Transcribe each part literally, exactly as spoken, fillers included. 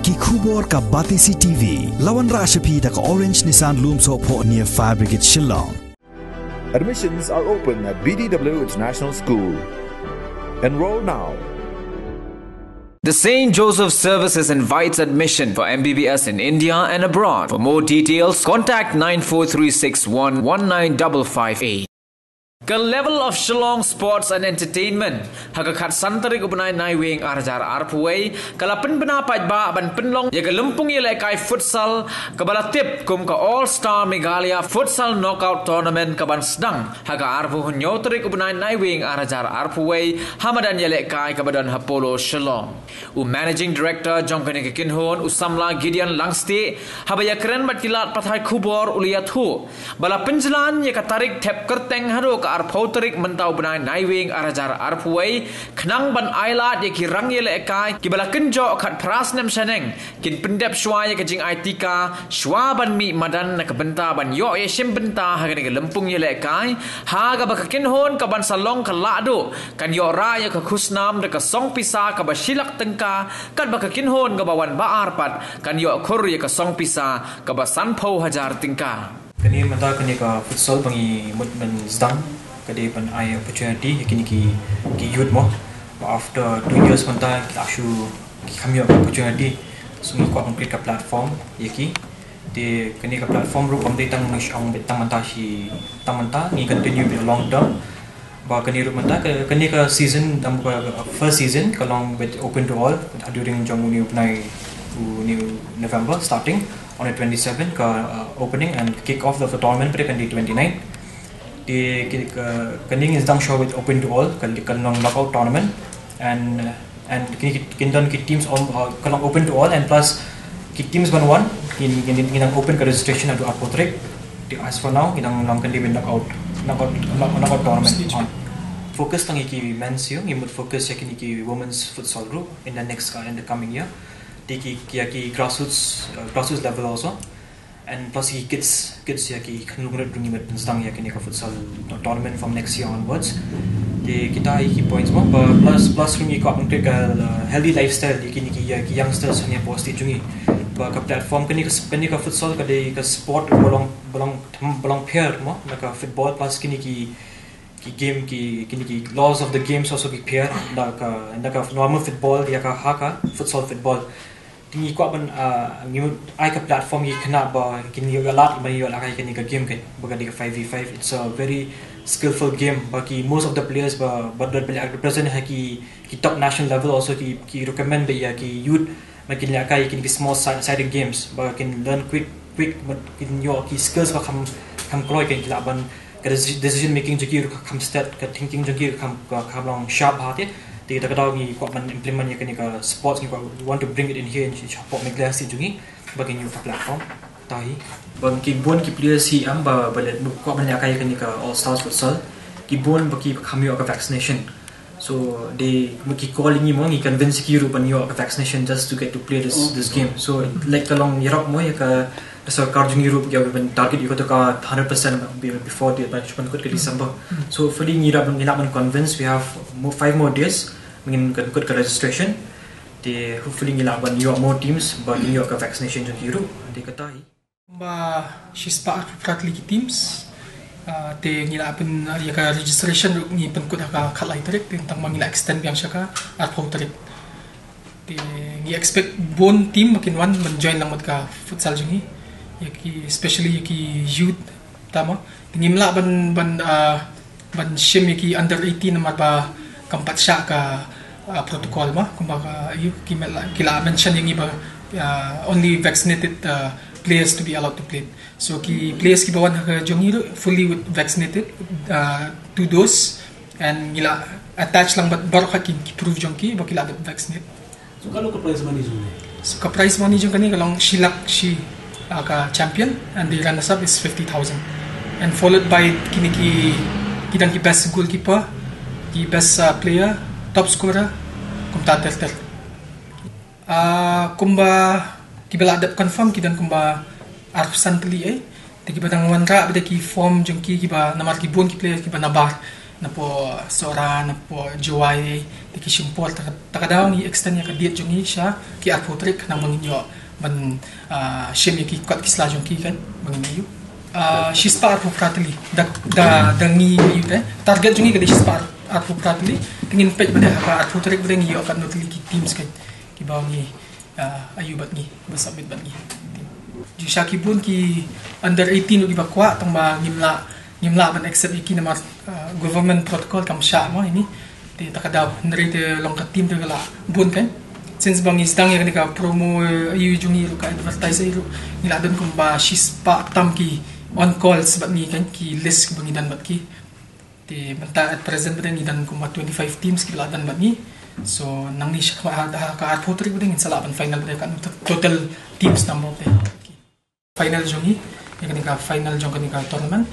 Ki khubor ka Batesi T V. La wanrah sha phi da ka Orange Nissan Lumsohphoh near Fire Brigade Shillong. Admissions are open at B D W International School. Enroll now. The Saint Joseph Services invites admission for M B B S in India and abroad. For more details, contact nine four three six one one nine double five eight. Ka Level of Shillong Sports and Entertainment ha ka khatsan tarik u bnai Naiwieng ar hajar arphew wei ka la pynbna paidbah ban pynlong ïa ka lympung ïalehkai futsal kaba la tip kum ka All Star Meghalaya Futsal Knockout Tournament kaban sdang ha ka arphew hynñiew tarik u bnai Naiwieng ar hajar arphew wei ha madan ïalehkai kaba don ha Polo Shillong. U Managing Director jong kane ka kynhun u samla Gideon Langstieh haba ïakren bad ki lad pathai khubor u la ïathuh ba la pynjlan ïa ka tarik thep kyrteng haduh ka arphew tarik mynta u bnai Naiwieng ar hajar arphew wei khnang ban ailad ïa ki rang ïalehkai kiba la kynjoh khatphra snem shaneng kin pyndep shuwa ïa ka jingai tika shuwa ban mih madan na ka bynta ban ïoh ïashim bynta ha kane ka lympung ïalehkai ha kaba ka kynhun kaban sa long ka lahduh kan ïoh rah ïa ka khusnam da ka song pisa kaba shi lak tyngka katba ka kynhun kaba wan ba ar pat kan ïoh khur ïa ka song pisa kaba sanphew hajar tyngka. Kane mynta kane ka futsal ba ngi mut ban sdang ka dei ban ai opportunity ïa kine ki ki youth mo. After two years mynta ki la shu ki kham ïoh ka opportunity, so ngi kwah ban create ka platform ïa ki. Te kane ka platform ruh kam dei tang ngi shong beit tang mynta shi tang mynta, ngi continue beit long term. Ba kane ruh mynta ka kane ka season dang ka first season ka long beit open to all during jong u new bnai u new November starting on the twenty-seven ka uh, opening and kick off of the tournament pada kan di twenty-nine. Di ka kane ngi dang show beit open to all ka ka long knockout tournament and uh, and kini kin don ki teams on uh, ka long open to all and plus ki teams ban wan kin kin kin dang open ka registration adu arphew tarik. Di as for now ngi dang long kan di beit knockout knockout knockout tournament on. Focus tang ïa ki men's ïa ngi mut focus ïa kini ki women's futsal ruh in the next uh, in the coming year. Di ki ki ïa ki grassroots uh, grassroots level also. And plus ki kids kids ïa ki khynnah ngut ruh ngi mut sdang ïa kini ka futsal tournament from next year onwards. Di kita ïa ki points mo plus plus ruh ngi kwah ban create ka uh, healthy lifestyle ïa kini ki ïa ki youngsters hangne post jong ngi. Ba ka platform kini ka kini ka futsal ka dei ka sport ba long ba long ba long pher mo na ka football plus kini ki ki game ki kini ki laws of the games also ki pher da ka da ka normal football ïa ka ha ka futsal football. Te ngi kwah ban uh, ngi ai ka platform ïa ki khynnah ba kin ïoh lad ban ïoh lad ïa kini ka game kan ba ka dei ka five v five. It's a very skillful game ba ki most of the players ba ba dot ba represent ha ki ki top national level also ki ki recommend ïa ki youth ba kin ïa kai kini ki small side, side games ba kin learn quick quick ba kin ïoh ki skills ba kham kham kloi kan ki lah ban ka deci- decision making jong ki ruh ka kham stet ka thinking jong ki ruh kham ka kham long sharp ha te. Te da ka daw ngi kwah ban implement ïa kane ka sports ngi kwah we want to bring it in here in Shillong Meghalaya state jong ngi ba kin ïoh ka platform. Tahi ba ki bun ki players hi am ba ba le kwah ban ïa kai kane ka All Stars Futsal ki bun ba ki kham ïoh ka vaccination. So they ki call ngi mo ngi convince ki ruh ban ïoh ka vaccination just to get to play this this game. So like ka long ïarap mo ïa ka ka sorkar jong ngi ruh ïa ban target ïa ka to ka hundred percent be- before the ban shu pynkut ka December. So hopefully ngi lah ngi lah ban convince we have more, five more days ngin pynkut ka registration. Te hopefully ngi lah ban ïoh more teams ba ngin ïoh ka vaccination jong ki ruh. Te kata hi. Ba shispah arphew phra tylli ki teams. Ah, te ngi lah pyn ïa ka registration ruh ngi pynkut ha ka khatlai tarik te tang ba ngi lah extend biang sha ka arphew tarik. Te ngi expect bun team ba kin wan ban join lang bad ka futsal jong ngi. Ïa ki especially ïa ki youth tama. Te ngim lah ban ban ah, ban shim ïa ki under eighteen namar ba kam pat shah ka ah, protocol ma kumba ka ïa ki mel ki la mention ïa ngi ba ah, only vaccinated ah, players to be allowed to play. So ki players ki ba wan ha ka jong ngi ruh fully with vaccinated ah, two dose and ngi la attach lang bad baroh khat ki ki proof jong ki ba ki la dep vaccinate. So ka long ka prize money jong ngi. So ka prize money jong kane ka long shi lak shi ah, ka champion and the runners up is fifty thousand and followed by kine ki ki dang ki best goalkeeper, ki best ah, player, top scorer, kumta ter ter. Ah, kumba ki ba la dep confirm ki dang kumba arphew san tylli eh. Te ki ba dang wanrah ba da ki form jong ki ki ba namar ki bun ki player ki ba nabar. Napoh Sohra, napoh Jowai, te ki shim por, ta ka daw ngi extend ïa ka date jong ngi sha ki arphew tarik, khnang ba ngin ïoh ban, ah, shim ïa ki kot ki sla jong ki kan, ba ngin ïoh. Ah, shispah arphew phra tylli, da, da, da ngi ïoh te. Target jong ngi ka dei shispah arphew phra tylli, te ngin peit ba dei ha ka arphew tarik ba dei ngi ïoh katno tylli ki teams kan, kiba ngi, ah, ïoh bad ngi, ba submit bad ngi. Ju sha ki bun ki under eighteen ruh kiba kwah, tang ba ngim lah, ngim lah ban accept ïa ki namar, ah, government protocol kam shah mo ïa ngi. Te ta ka daw, hynrei te long ka team te ka la bun kan. Since ba ngi sdang ïa kane ka promo, eh, ïa jong ngi ruh, ka advertise ïa ruh, ngi la don kumba shispah tam ki on calls bad ngi kan, ki list ba ngi don bad ki. Te mynta at present ba dei ngi don kumba twenty-five teams kiba la don bad ngi. So nangne sha ka, ha, ha ka arphew tarik ba dei ngin sa lah ban final ba dei ka total teams number te. Final jong ngi, ïa kane ka final jong kane ka tournament.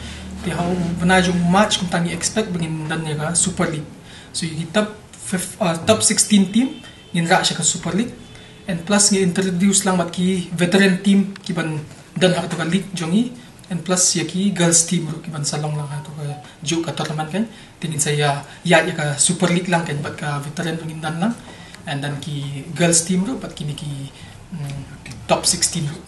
Te ha u bnai jong March kumta ngi expect ba ngin don ïa ka Super League. So ïa ki top fif-, ah, top sixteen team ngin rah sha ka Super League. And plus ngi introduce lang bad ki veteran team kiban don ha kato ka league jong ngi. And plus ïa ki girls team ruh kiban sa long lang ha kato ka, juh ka tournament kan. Te ngin sa ïa, ïa, ïa ka Super League lang kan bad ka veteran ruh ngin don lang. And then ki girls team ruh bad kine ki, mm, top sixteen ruh.